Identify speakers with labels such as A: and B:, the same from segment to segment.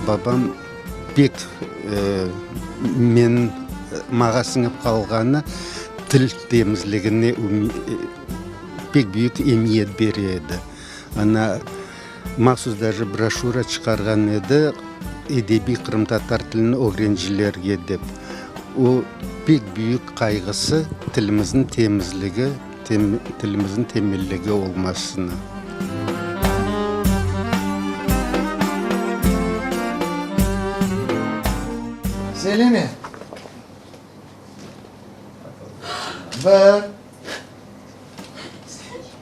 A: Babam pek men mağa siñip qalğanı til temizligine pek büyük emiyet bere edi. Ana, mahsus daje broşüra çıqarğan edi, edebiy qırımtatar tilini ögrencilerge dep. O, pek büyük qayğısı tilimizniñ temizligi, tilimizniñ temelligi olmasına.
B: Selime, bir,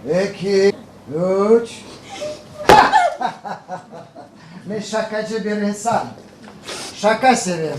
B: eki, üç. Men şaqacı bir insan, şaqa sevem.